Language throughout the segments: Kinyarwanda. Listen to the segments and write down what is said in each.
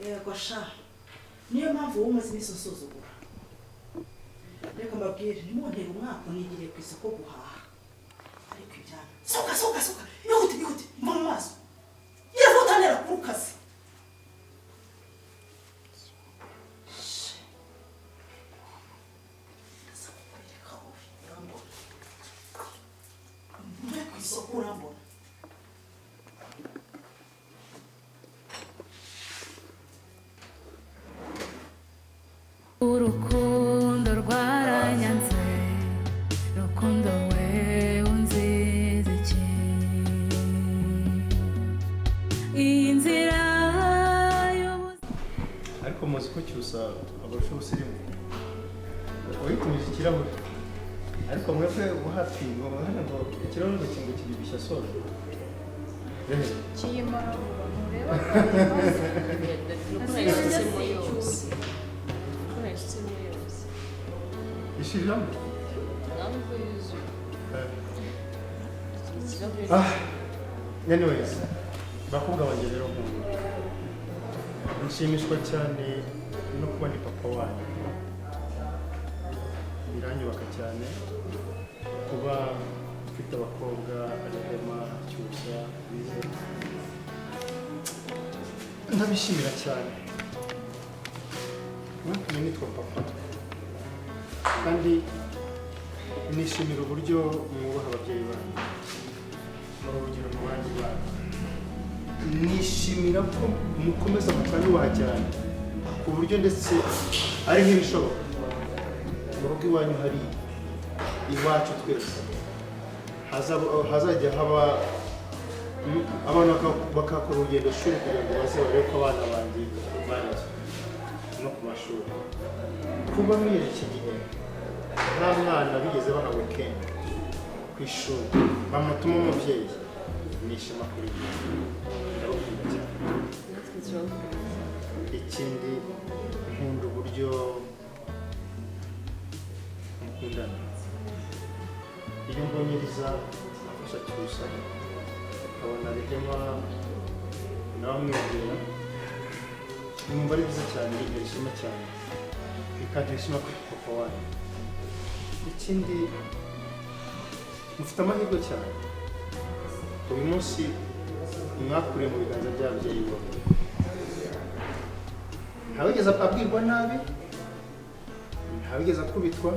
Yego sha, niyo mpamvu wowe umaze iminsi unsuzugura. Reka mbabwire, ntimuntere umwaka, nigiriye ku isoko guhaha. Ariko ibyana, sohoka, sohoka, sohoka, ihute, ihute, mva mu maso, yihuta, ntera kuri kazi. Ndaza kukwereka wowe, urambona mve ku isoko, urambona. Urukundo rwaranyanze, rukundo we unziza iki? Iyi nzira y'ubuzima. Ariko muzi ko Cyusa abarusha ubusirimu? Uyitumije ikirahure, ariko mwebwe hafi ngo hano ngo ikirahure ngo kingo kibibishya soje. Kiyimara vuba, ntureba? Nuko nayishyizemo yose, nuko nayishyizemo yose. Ishiriramo. Ntabwo yuzuye ikirahure. Ah, anyways, bakobwa banjye rero nkunda, nshimishwa cyane no kuba ni papa wanyu. Biranyubaka cyane kuba mfite abakobwa, Rehema, Cyusa, Bize. Ndabishimira cyane. Mwatumye nitwa papa, kandi nishimira uburyo mwubaha ababyeyi banyu, muri urugero mu bandi bana. Nishimira ko mukomeza mukanyubaha cyane, ku buryo ndetse ari nk'ibishoboka mu rugo iwanyu hari iwacu twese hazajya haba abantu bakakora urugendo shuri kugira ngo baze barebe ko abana banjye barezwe no ku mashuri. Kuba muri iki gihe nta mwana bigeze baha weekend ku ishuri bamutuma umubyeyi, ni ishema kuri njye. Ndabakunda cyane. Natwe turabakunda. Ikindi, nkunda uburyo mukundana. Iyo mbonye Liza afasha Cyusa, nkabona Rehema nawe amwegera, numva ari byiza cyane, bintera ishema cyane, bikantera ishema kuri papa wanyu. Ikindi, mufite amahirwe cyane. Uyu munsi mwakuriye mu biganza by'ababyeyi bombi. Ntawigeze abwirwa nabi, ntawigeze akubitwa.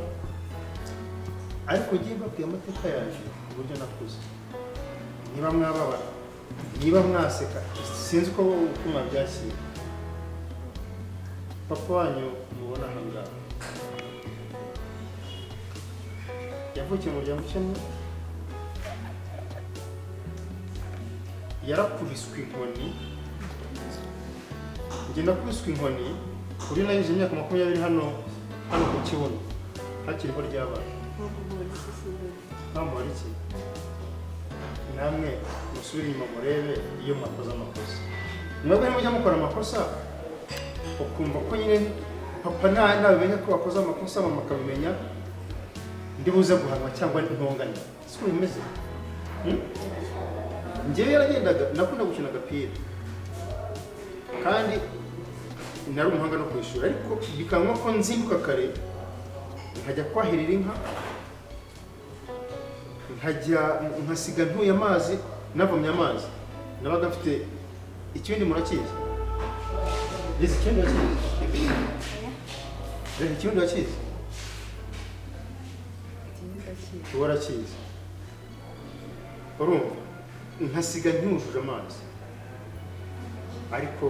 Ariko ngiye mbabwiye amateka yanjye, uburyo nakuze, niba mwababara, niba mwaseka, sinzi uko mwabyakira. Papa wanyu mubona aha ngaha yavukiye mu muryango ukennye, yarakubiswe inkoni. Njye nakubiswe inkoni kuri nagize imyaka 20 hano ku kibuno hakiriho ry'abana. Ntamuhora iki? Namwe musubire inyuma murebe iyo mwakoze amakosa. Mwebwe nimujya mukora amakosa, ukumva ko nyine papa nabimenya ko wakoze amakosa, mama akabimenya, ndi buze guhanwa cyangwa intonganya. Siko bimeze? Hmm? Njyewe yaragendaga, nakunda gukina agapira kandi nari umuhanga no ku ishuri, ariko bikaba ko nzinduka kare nkajya kwahirira inka, nkajya nkasiga ntuye amazi, navomye amazi. Nabaga mfite ikibindi, murakizi? Liza, ikibindi urakizi? Reka, ikibindi urakizi? Uba urakizi. Urumva, nkasiga ntyujuje amazi, ariko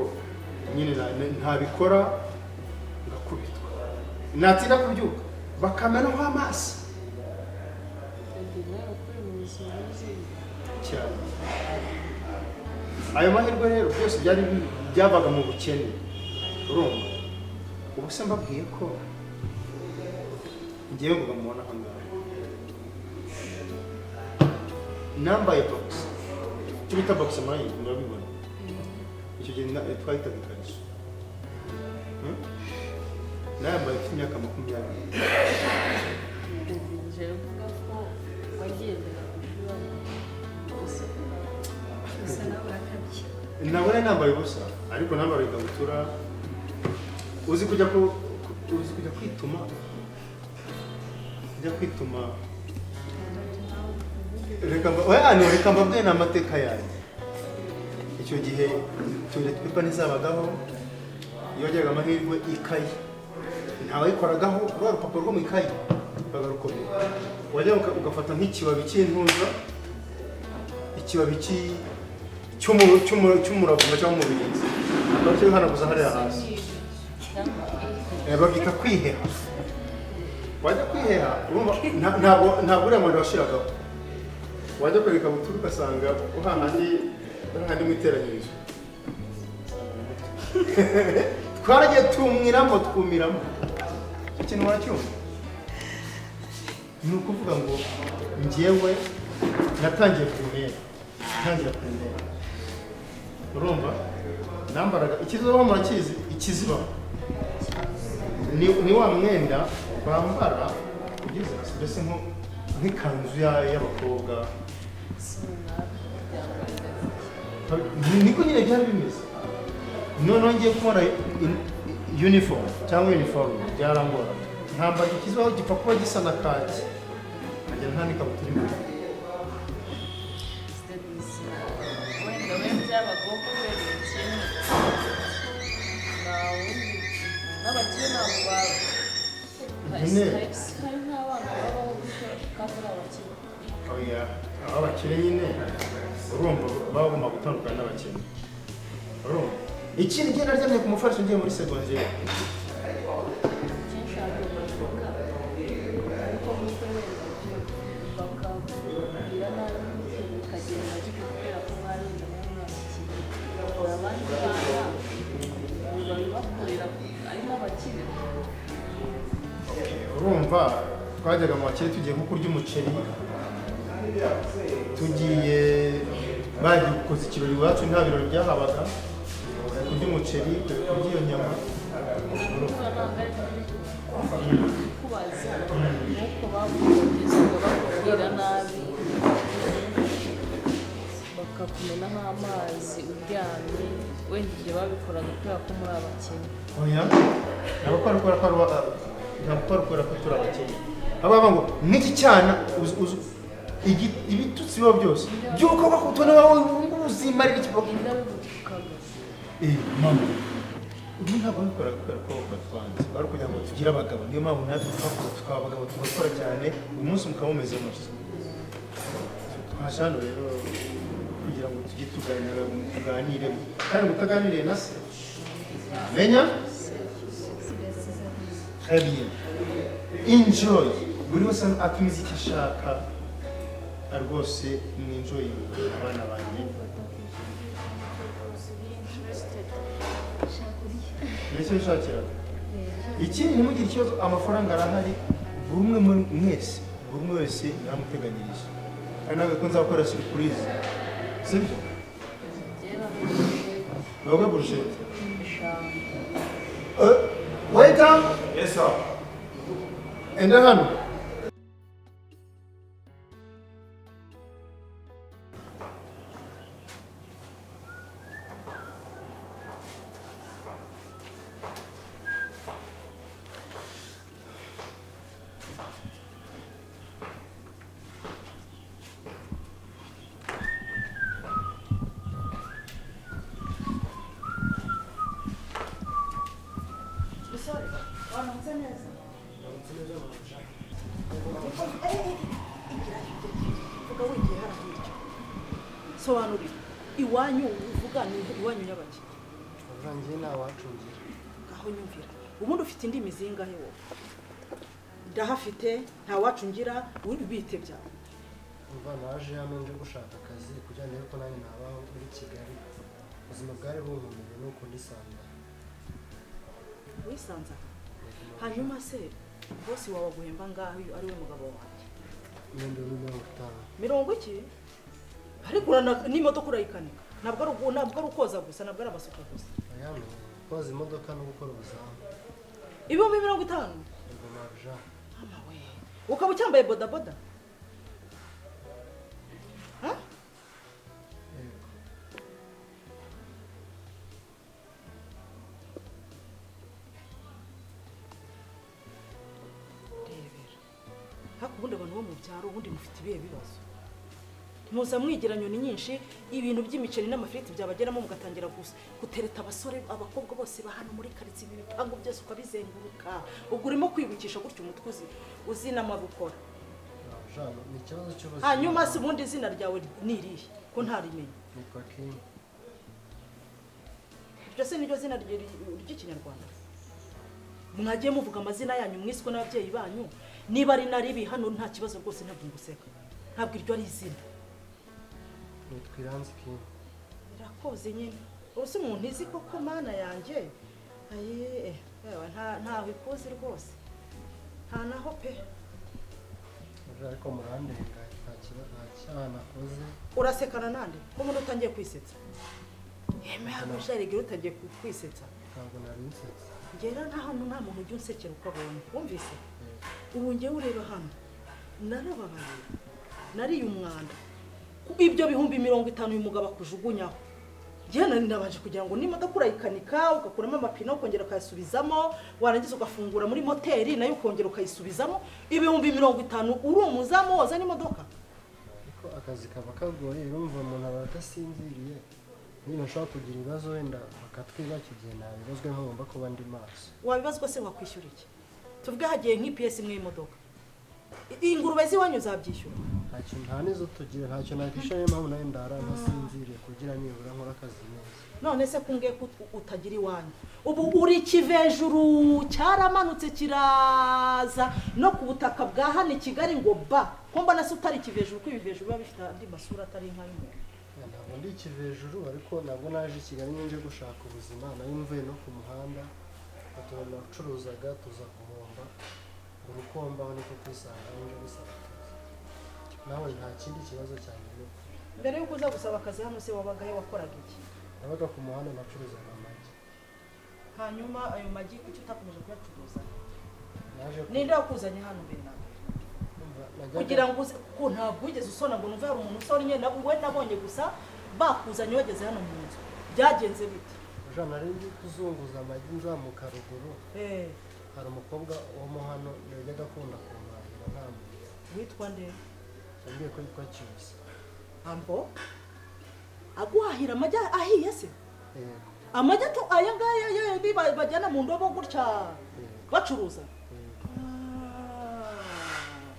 nyine ntabikora ngakubitwa, natinda kubyuka bakamenaho amazi. Daddy, nawe ukuri mu buzima bwiza. Cyane. Ayo mahirwe rero byose byari byavaga mu bukene. Urumva, ubu se mbabwiye ko ngewe ngo mubona aha ngaha nambaye box, icyo bita box murabibona. Icyo gihe twahitaga ikariso. Nayambaye mfite imyaka 20. Daddy, nje uvuga ko wagendera ku ishuri wambaye gusa? Gusa nawe urakabye. Nabona nambaye ubusa ariko nambara ikabutura. Uzi kujya uzi kujya kwituma, kujya kwituma. Reka oya no, reka mbabwire n'amateka yanjye. Icyo gihe toilet paper ntizabagaho, iyo wajyaga amahirwe ikayi ntawayikoragaho, rwa rupapuro rwo mu ikayi bagarukomeye. Wajya ugafata nk'ikibabi cy'intuza, ikibabi cy'umuravumba cyangwa umubirizi, bakihanaguza hariya hasi. Babyita kwiheha. Wajya kwiheha urumva ntabwo uriya muntu washiragaho. Wajya kwereka ikabutura ugasanga hahandi mu iteranyirizo. Twaragiye tumwiramo twumiramo. Icyo kintu waracyumva? Ni ukuvuga ngo njyewe natangiye primaire, ntangira primaire. Urumva? Nambaraga ikizibaho, murakizi ikizibaho. Ni wa mwenda bambara ugeze hasi, mbese nk'ikanzu y'abakobwa. Niko nyine byari bimeze. Noneho ngiye kubona uniform cyangwa uniform byarangora. Ntambara ikizibaho gipfa kuba gisa na kaki, nkagera nta n'ikabutura imbere. Wenda we byabagaho kubera ubukene, n'abakene ntabwo hari nk'abana babaho gutyo kandi ari abakene. Oya, abakire nyine urumva bagomba gutandukana n'abakene. Urumva? Ikindi gihe naryamye ku mufariso ngiye muri segonderi. Kenshi hari bavuga ariko nk'uko wenda bakakubwira nabi bikagenda gutyo kubera ko mwari wenda muri mwabakire. Abandi bana babibakorera ari n'abakire. Urumva twajyaga mu bakire tugiye nko kurya umuceri, tugiye bagiye gukoza ikirori iwacu, nta birori byahabaga, kurya umuceri, kurya iyo nyama. Kubaza nuko bakugezaga bakubwira nabi, bakakumenaho amazi uryamye, wenda ibyo babikoraga kubera ko muri abakene. Oya, ntabwo ari kubera ko turi abakene. Aba ngo n'iki cyana ibitutsi biba byose by'uko bakutona wowe uzimarira iki. Mama, ubu ntabwo babikoraga kubera ko batwanze, bari kugira ngo tugire abagabo. Niyo mpamvu natwe twakuze tukaba abagabo, tugakora cyane, uyu munsi mukaba mumeze mutya. Twaje hano rero kugira ngo tujye tuganira, tuganire, kandi mutaganiriye na se menya. Très bien. Enjoy. Buri wese atumiza icyo ashaka rwose, mwinjoy abana banjye. Mbese wishakiraga ikindi, ntimugire ikibazo, amafaranga arahari, buri umwe muri mwese, buri umwe wese naramuteganyirije. Kandi nawe ko nzakora surprise, sibyo? Wowe burushete. Waiter. Yes sir. Enda hano. Sobanurira iwanyu uvuga ni iwanyu nyabaki. Urangiye nta wacungira. Aho nyumvira. Ubundi ufite indimi zingahe wowe? Ndahafite nta wacungira bite byawe. Umva naje hano nje gushaka akazi kugira ngo ko nanjye nabaho muri Kigali. Ubuzima bwari bunkomereye nuko ndisanga. Wisanza? Hanyuma se bosi wawe aguhemba ngaho ari we mugabo wanjye? 50. Mirongo iki? Ariko n'imodoka urayikanika. Ntabwo ari ukoza gusa, ntabwo ari amasuka gusa. Oya, koza imodoka no gukora ubuzamu. 50,000? Yego mabuja. Mama we. Ukaba ucyambaye bodaboda? Ha? Yego. Abantu bo mu byaro ubundi mufite ibihe bibazo, muza mwigira nyoni nyinshi, ibintu by'imiceri n'amafiriti byabageramo mugatangira gusa gutereta abasore, abakobwa bose ba hano muri karitsiye, ibi bipangu byose ukabizenguruka. Ubwo urimo kwibukisha gutyo umutwe uzi n'amabukora. Jana, ni ikibazo cy'ubuzima. Hanyuma se ubundi izina ryawe ni irihe ko ntarimenye? Nitwa Kim. Iryo se niryo zina ry'Ikinyarwanda? Mwagiye muvuga amazina yanyu mwiswe n'ababyeyi banyu. Niba ari na ribi hano nta kibazo rwose, ntabwo nguseka, ntabwo iryo ari izina. Nitwa Iranzi Kim. Irakoze nyine. Ubu se umuntu izi koko mana yanjye? Aye, yewe ntaho ikuzi rwose, nta naho pe. Ariko murandenga, nta cyaha nakoze. Urasekana nande ko umuntu utangiye kwisetsa? Yeme agasharigiro utagiye kwisetsa. Ntabwo nari nsetse. Ngera nta hantu nta muntu ujya unsekera uko abonye, wumvise? Ubu ngewe ureba hano narababaye, nariye umwanda. Ibyo 50,000 uyu mugabo akujugunyaho, njyewe nari nabanje kugira ngo n'imodoka urayikanika ugakuramo amapine ukongera ukayasubizamo, warangiza ugafungura muri moteri nayo ukongera ukayisubizamo. 50,000 uri umuzamu woza n'imodoka. Ariko akazi kaba kagoye, urumva umuntu aba adasinziriye, niba nshobora kugira ibibazo wenda bakatwiba icyo gihe nabibazwe nk'ugomba kuba ndi maso. Wabibazwa se wakwishyura iki? Tuvuge hagiye nk'ipiyesi imwe y'imodoka, ingurube z'iwanyu uzabyishyura? Ntacyo, nta n'izo tugira, ntacyo nakwishyura. Niyo mpamvu nawe ndara ntasinziriye kugira nibura nkore akazi neza. None se kumbwiye ko utagira iwanyu, ubu uri ikivejuru cyaramanutse kiraza no ku butaka bwa hano i Kigali ngo ba ko mbona se utari ikivejuru, ko ibivejuru biba bifite andi masura atari nk'ay'umuntu. Ntabwo ndi ikivejuru, ariko ntabwo naje i Kigali nje gushaka ubuzima, nari mvuye no ku muhanda, nacuruzaga tuza guhomba, urukombaho niko kwisanga nje gusaba akazi. Nawe nta kindi kibazo cyane. Mbere y'uko uza gusaba akazi hano se wabagahe, wakoraga iki? Nabaga ku muhanda nacuruzaga amagi. Hanyuma ayo magi kuki utakomeje kuyacuruza? Ninde wakuzanye hano mbere nawe? Kugira ngo uze, ko ntabwo wigeze usona ngo numve hari umuntu usonnye, we nabonye gusa bakuzanye wageze hano mu nzu. Byagenze bite? Jean, nari ndi kuzunguza amagi nzamuka ruguru. Hari umukobwa wo mo hano yajyaga akunda kumpahira ntambuye. Witwa nde? Yambwiye ko yitwa Cyusa. Ambo? Aguhahira amagi ahiye se? Yego. Amagi aya ngaya niba bajyana mu ndobo gutya bacuruza?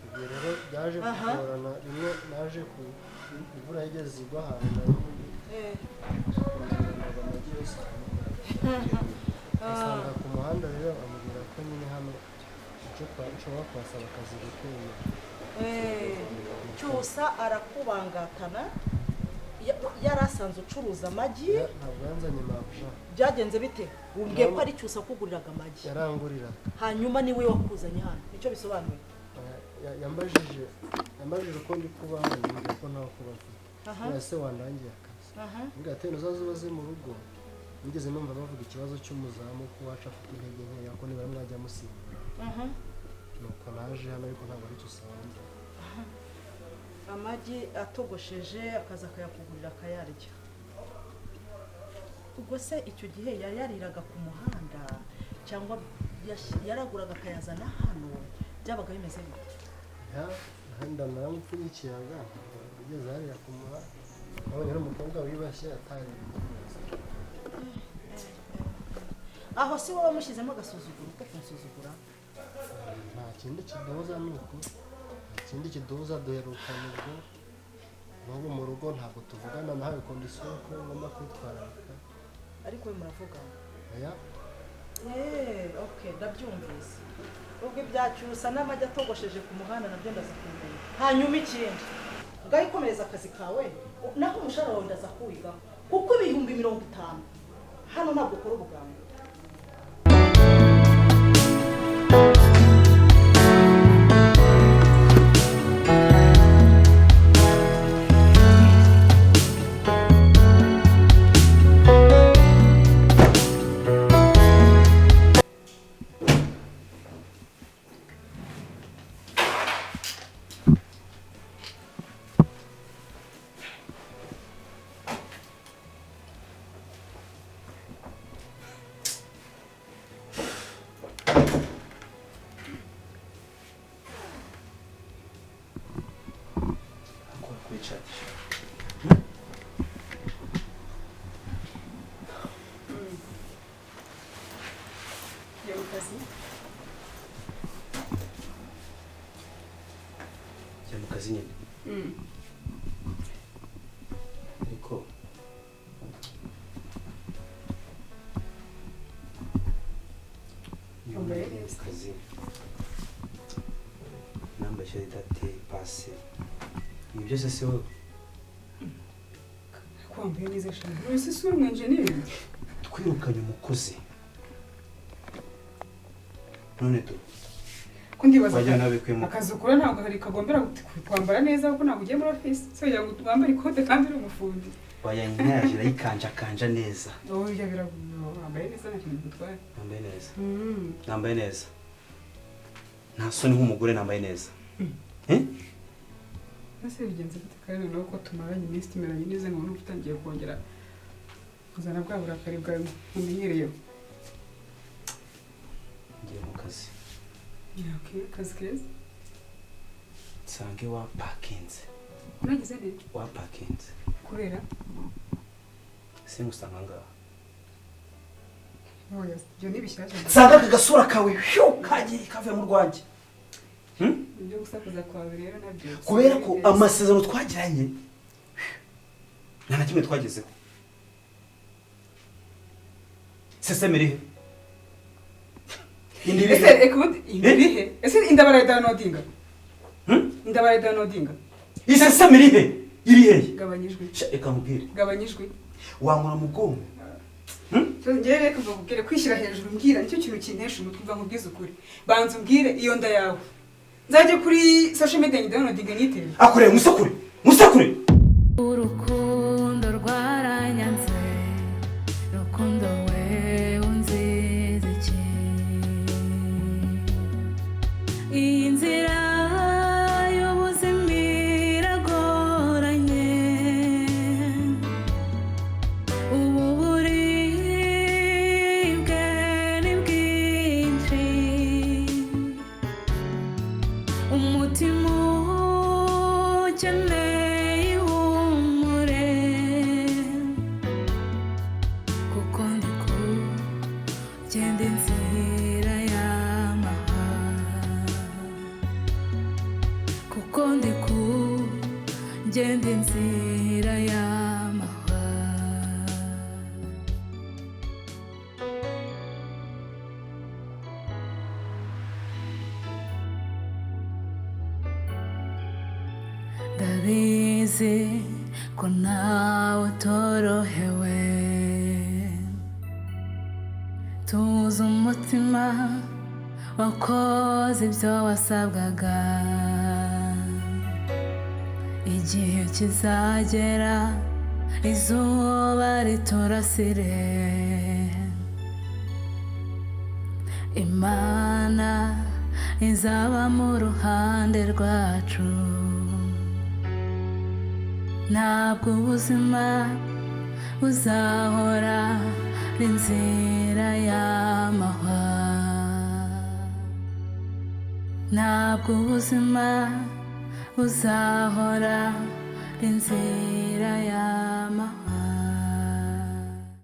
Ibyo rero byaje kugorana, rimwe naje ku imvura yigeze igwa ahantu nari amagi yose asanga ku muhanda. Rero amubwira ko nyine hano nshobora kuhasaba akazi bikemera. Cyusa arakubangatana, yari asanzwe ucuruza amagi. Ntabwo yanzanye mabuja. Byagenze bite? Umbwiye ko ari Cyusa akuguriraga amagi. Yaranguriraga. Hanyuma niwe wakuzanye hano, nicyo bisobanuye? Yambajije uko ndi kuba hano, mbwira ko ntaho kuba mfite. Ese wandangiye akazi? Mbwira ati uzaze ubaze mu rugo. Nigeze numva bavuga ikibazo cy'umuzamu ko wacu afite intege nkeya, ko nibura mwajya musimbura. Nuko naje hano, ariko ntabwo ari Cyusa wanjye. Amagi atogosheje akaza akayakugurira akayarya. Ubwo se icyo gihe yayariraga ku muhanda cyangwa yaraguraga akayazana hano? Byabaga bimeze bite? Nda naramupfunyikiraga ugeze hariya ku muhanda, nabonye ari umukobwa wibashye atari. Aho si wowe wamushyizemo agasuzuguro ko kunsuzugura? Nta kindi kiduhuza ni uko, nta kindi kiduhuza, duherukana ubwo n'ubu mu rugo ntabwo tuvugana, nahawe kondisiyo ko ngomba kwitwararika. Ariko we muravugana? Oya. Okay, ndabyumvise. Ubwo ibya Cyusa n'amagi atogosheje ku muhanda nabyo ndaza kubimenya. Hanyuma ikindi, ngaho ikomereza akazi kawe, naho umushahara wawe ndaza kuwigaho, kuko 50,000 hano ntabwo ukora ubuganga. kazi nyine. Ariko Wambaye neza. Kazi nambaye ishati idateye ipasi, ibi byose si wowe? Kwambaye neza shana. Wese si uri umwenjeniyeri? Twirukanye umukozi none tu Ko ndibaza wajya nabikuyemo. Akazi ukora ntabwo hari kagombera kwambara neza kuko ntabwo ugiye muri office. So kugira ngo wambare ikote kandi uri umufundi. Wayanyaje irayikanja kanja neza. Oya biragoye, wambaye neza nta kintu bigutwaye. Nambaye neza. Nambaye neza. Nta soni nk'umugore nambaye neza. Ese bigenze gute kandi noneho ko tumaranye iminsi tumeranye neza ngo numva utangiye kongera kuzana bwa burakari bwawe mumenyereyeho? Ngiye mu kazi. Okay, akazi keza. Nsange wapakinze. Unagize neza? Wapakinze. Kubera? Singusanga ngaha. Oya, ibyo ni bishyashya. Nsanga aka gasura kawe hyo kagiye kavuye mu rwanjye. Ibyo gusakuza kwawe rero nabyo. Kubera ko amasezerano twagiranye nta na kimwe twagezeho. Seseme irihe? Indi irihe? Ese reka ubundi indi irihe? Ese inda barayidownloadinga? Inda barayidownloadinga? Iseseme irihe? Irihe? Gabanyijwe. Reka nkubwire. Gabanyijwe. Wankora mu bwonko. Njyewe reka nkubwire, kwishyira hejuru mbwira nicyo kintu kintesha umutwe, mva nkubwize ukuri. Banza umbwire iyo nda yawe. Nzajye kuri social media nyidownloadinge nyitere. Akoreye musakure. Musakure. Urukundo rwaranyanze, rukundo we unziza iki? Iyi nzira y'ubuzima iragoranye, ubu buribwe ni bwinshi, umutima ukeneye ihumure, kuko ndi kugenda inzira y'amahwa, kuko ndi kugenda inzira y'amahwa. Ndabizi ko nawe utorohewe, tuzi umutima wakoze ibyo wasabwaga, igihe kizagera izuba riturasire, Imana izaba mu ruhande rwacu. Ntabwo ubuzima buzahora ari inzira y'amahwa, ntabwo ubuzima buzahora ari inzira y'amahwa.